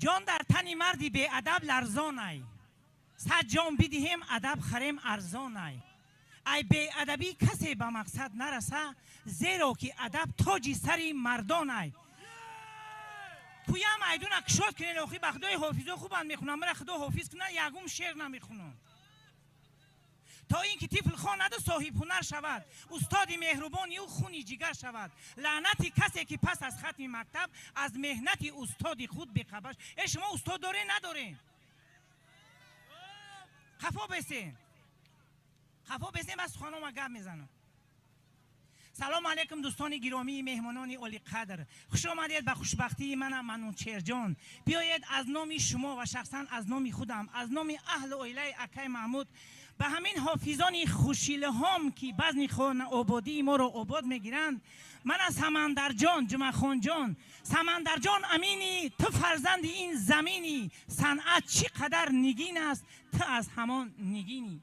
Ҷон дар тани марди беадаб ларзонай, 100 ҷон бидиҳем, адаб харем арзонай. Ай беадабӣ касе ба мақсад нараса, зеро ки адаб тоҷи сари мардонай. Куям айдуна кушод кунен. Охи, ба худои, ҳофизо хубанд, мехунам. Мара худо ҳофиз кунад, ягум шеър намехунам. То ин ки тифл хонаду соҳибҳунар шавад, устоди меҳрубони ӯ хуни ҷигар шавад. Лаънати касе, ки пас аз хатми мактаб аз меҳнати устоди худ бехабар. Э, шумо устод дорен, надорен? Хафо бесен, хафо бесен, бас суханома гап мезанам. Салому алейкум, дӯстони гиромии, меҳмонони олиқадр, хуш омадед ба хушбахтии мана Манучерҷон. Биёед, аз номи шумо ва шахсан аз номи худам, аз номи аҳлу оилаи акай Маҳмуд ба ҳамин ҳофизони хушилҳом, ки базми хонаободии моро обод мегиранд, мана Самандарҷон, Ҷумъахонҷон, Самандарҷон Аминӣ, ту фарзанди ин заминӣ, санъат чӣ қадар нигин аст, ту аз ҳамон нигинӣ.